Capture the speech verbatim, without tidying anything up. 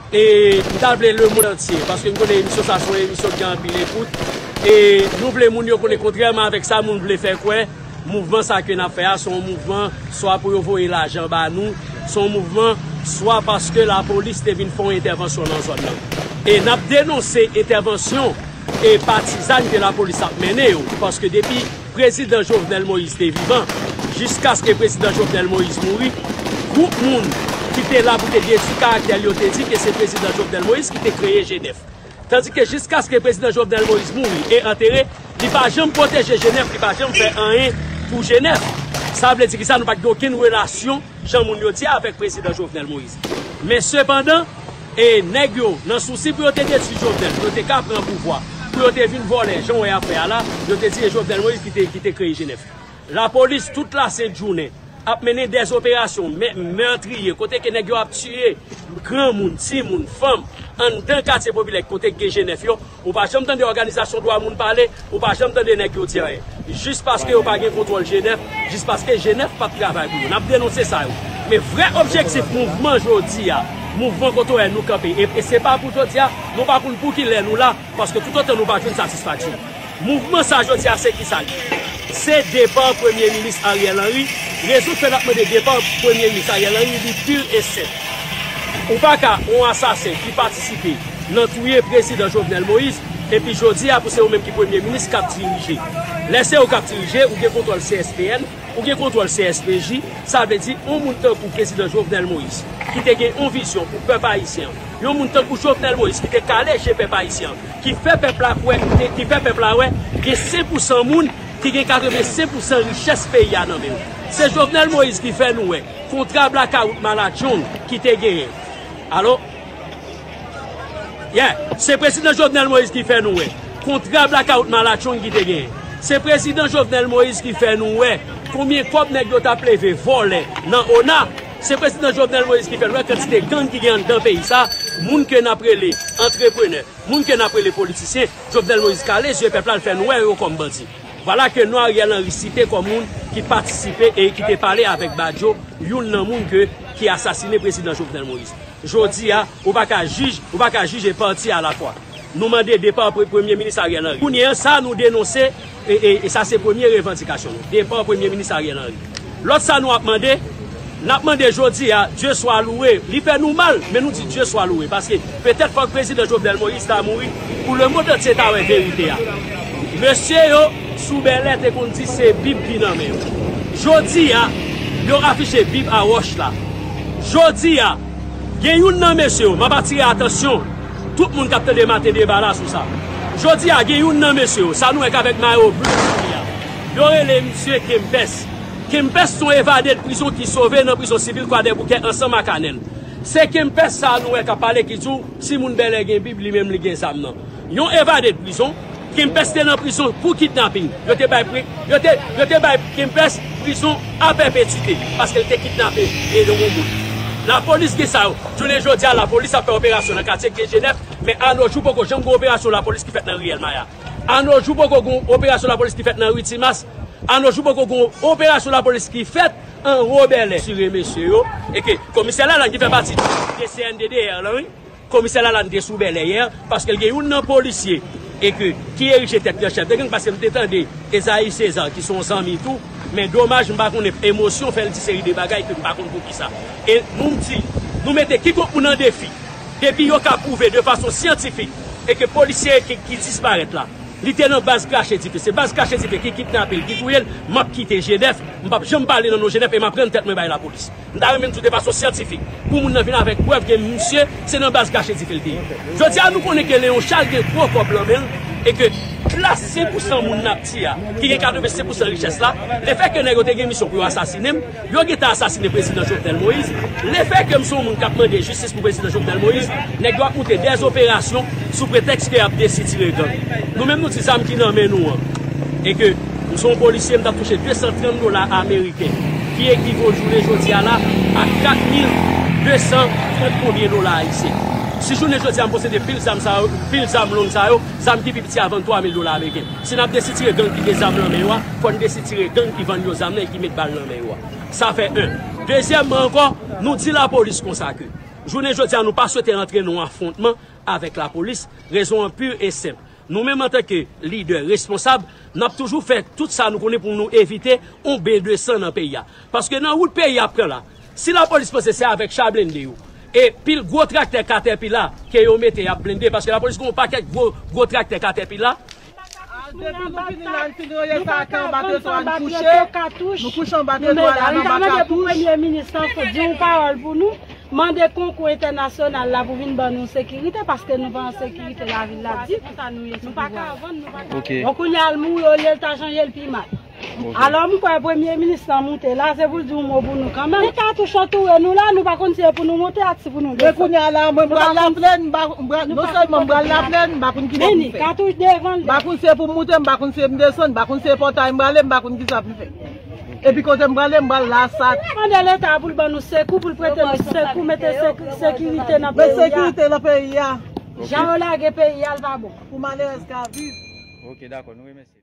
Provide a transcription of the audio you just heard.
E m ta vle lemonn antye, paske m konnen emisyon sa se yon emisyon ki gen anpil ekout. E nou vle moun yo konnen, kontrèman avèk sa moun vle fè kwè, mouvman sa ke n ap fè a se yon mouvman swa pou yo voye lajan ba nou, se yon mouvman swa paske lapolis te vin fè yon entèvansyon nan zòn nan. E n ap denonse entèvansyon e patizan ke lapolis ap mennen yo, paske depi prezidan Jovenel Moïse te vivan, jiskaske prezidan Jovenel Moïse mouri, gwoup moun ki te la pou te detwi karaktè l, yo te di ke se prezidan Jovenel Moïse ki te kreye G nèf. Tandike jiskaske prezidan Jovenel Moïse mouri e antere, li pa janm pwoteje G nèf, li pa janm fè anyen pou G nèf. Sa vle di kisa? Nou pa t gen okenn relasyon, jan moun yo di, avèk prezidan Jovenel Moïse. Men sepandan, e nèg yo, nan sousi pou yo te detwi Jovenel, pou yo te ka pran pouvwa, pou yo te vin vòlè, jan w wè y ap fè a la, yo te di e Jovenel Moïse ki te, ki te kreye G nèf. Lapolis, tout lasent jounen, ap mennen dèzoperasyon, mè-, mètriye, kote ke nèg yo ap tiye granmoun, timoun, fanm, anndan katye popilè kote k gen G nèf yo. Ou pa janm tande òganizasyon dwa moun pale, ou pa janm tande nèg yo di anyen. Jis paske yo pa gen kontwòl G nèf, jis paske G nèf p ap travay pou yo. N ap denonse sa yo. Men vrè objektif mouvman jodi a, mouvman kote w wè nou kanpe, e, e se pa pou jodi a, nou pa konn pou kilè nou la, paske toutotan nou pa jwenn satisfaksyon. Mouvman sa jodi a se kisa l ye? Se depa Premye Minis Ariel Henry. Rezon k fè n ap mande depa Premye Minis Ariel Henry, li pur et simple. Ou pa ka yon asasen ki patisipe nan touye prezidan Jovenel Moïse, epi jodi a pou se ou menm ki premye minis k ap dirije. Lè se ou k ap dirije, ou gen kontwòl C S P N, ou gen kontwòl C S P J, sa vle di yon moun tankou prezidan Jovenel Moïse, ki te gen yon vizyon pou pèp ayisyen an, yon moun tankou Jovenel Moïse ki te kale je pèp ayisyen an, ki fè pèp la kwè, ki fè pèp la wè, gen senk pousan moun ki gen katrevensenk pousan richès peyi a nan men yo. Se Jovenel Moïse ki fè nou wè kontra blakawout malatchong ki te genyen. Alo? Yeah, se prezidan Jovenel Moïse ki fè nou wè kontra blakawout malatchong ki te genyen. Se prezidan Jovenel Moïse ki fè nou wè konbyen kòb nèg yo t ap leve vòlè nan ona. Se prezidan Jovenel Moïse ki fè nou wè kantite gang ki gen anndan peyi sa, moun ke n ap rele antreprenè, moun ke n ap rele politisyen. Jovenel Moïse kale je pèp la, l fè nou wè yo kòm bandi. Vwala ke non Ariel Henry site kòm moun ki patisipe e ki te pale avèk Badio, youn nan moun ke, ki asasine prezidan Jovenel Moïse. Jodi a, ou pa ka jij, ou pa ka jije pati alafwa. Nou mande depa pre-, Premye Minis Ariel Henry. Kounye a, sa nou denonse, e, e, e sa se premye revandikasyon nou. Depa Premye Minis Ariel Henry. Lòt sa nou ap mande, n ap mande jodi a, Dieu soit loué. Li fè nou mal, men nou di Dieu soit loué. Paske petèt fòk prezidan Jovenel Moïse ta mouri pou lemonn antye ta wè verite a. Mesye yo sou bèlè te konn di se Bib ki nan men yo. Jodi a, yo afiche Bib a wòch la. Jodi a, gen youn nan mesye yo, m ap atire atansyon tout moun k ap tande maten deba la sou sa. Jodi a, gen youn nan mesye yo, sa nou wè k avèk mayo ble sou li a. Yo rele misye Kempès. Kempès se yon evade de prizon ki sove nan prizon sivil Kwadèboukè ansanm ak Anèl. Se Kempès sa a nou wè k ap pale ki di w si moun bèlè gen Bib, li menm li gen zam nan. Yon evade de prizon, Kempès te nan prizon pou kidnaping. Yo te bay pri-, yo te, yo te bay Kempès prizon a pèpetite paske l te kidnape e yon moun. Lapolis gen sa yo. Jounen jodi a, lapolis ap fè operasyon nan katye G nèf, men a no jou poko janm gen operasyon lapolis ki fèt nan riyèl Maya. A no jou poko gen operasyon lapolis ki fèt nan ri Timas. A no jou poko gen operasyon lapolis ki fèt anwo bèlè. Sire mesye yo. E ke komisè Lalann ki fè pati de C N D D R lan, wi. Komisè Lalann te sou bèlè yè, paske l gen youn nan polisye, e ke, ki erije tèt li an chèf de gang, paske m te tande Esaïe César, ki se yon zanmi tou, men domaj, m pa konnen emosyon fè l di seri de bagay ke m pa konn poukisa. E nou di, nou mete kikòk moun an defi, depi yo ka pwouve de fason syantifik, e ke polisye ki, ki disparèt la, li te nan baz krache dife. Se baz krache dife ki kidnape l, ki touye l. M ap kite G nèf. M p ap janm pale nan non G nèf e m ap rann tèt mwen bay lapolis. M ta renmen m di w de fason syantifik. Pou moun nan vin avèk prèv ke misye, se nan baz krache dife l te ye. Jodi a, nou konnen ke Léon Charles gen gwo kòb nan men l e ke klas senk pousan moun n ap di a, ki gen katrevensenk pousan richès la, lefètke nèg yo te gen misyon pou yo asasinen m, yo gentan asasine prezidan Jovenel Moïse. Lefètke m se yon moun k ap mande jistis pou prezidan Jovenel Moïse, nèg yo ap moute dèzoperasyon sou pretèks ke y ap desitire gang. Nou menm nou di zam ki nan men nou an, e ke m se yon polisye, m t ap touche de san trant dola ameriken, ki ekivo jounen jodi a la a kat mil de san trant konbyen dola ayisyen. Si jounen jodi a m posede pil zam sa yo, pil zam long sa yo, zam ki pi piti a vann twa mil dola ameriken. Si n ap desitire gang ki gen zam nan men yo a, fò n desitire gang ki vann yo zam nan e ki met bal nan men yo a. Sa fè en. Dezyèmman ankò, nou di lapolis konsa ke Jounen jodi a, nou pa swete antre nan yon afwontman avèk lapolis. Rezon an pi e senp. Nou menm, antanke lidè responsab, n ap toujou fè tout sa nou konnen pou nou evite yon ben de san nan peyi a. Paske nan wout peyi a pran la, si lapolis panse se avèk cha blende yo, e pil gwo traktè Caterpillar ke yo mete y ap blende, paske lapolis gen yon pakèt gwo, gwo traktè Caterpillar. Depi nou fini la, n fin reye sa a, anba treto a, n kouche. Nou kouche anba treto a la, nou anba katouch. Premye minis lan di yon pawòl pou nou, mande konkou entènasyonal la pou vin ban nou sekirite, paske nou pa an sekirite, lavil la di, nou pa ka vann, nou pa ka. Bon, kounye a l mouri, olye l ta chanje, l pi mal. Alò, m kwè premye minis lan moute la, se pou l di yon mo pou nou kanmenm. Men katouch yo touye nou la, nou pa konn si e pou nou moute ak si pou nou desann. Men kounye a la, mwen m pral laplèn, m pa, m pral, non sèlman m pral laplèn, m pa konn ki bò pou m fè. Katouch devan l. M pa konn si e pou m moute, m pa konn si e m desann, m pa konn si e pòtay m prale, m pa konn ki sa pou m fè. Epi kote m prale, m pral la sa. Mande Leta pou l ban nou sekou, pou l prete nou sekou, mete sek-, sekirite nan peyi a. Mete sekirite nan peyi a. Jan yo lage peyi a, l pa bon. Pou malerèz ka viv. Ok, dakò, nou remèsye.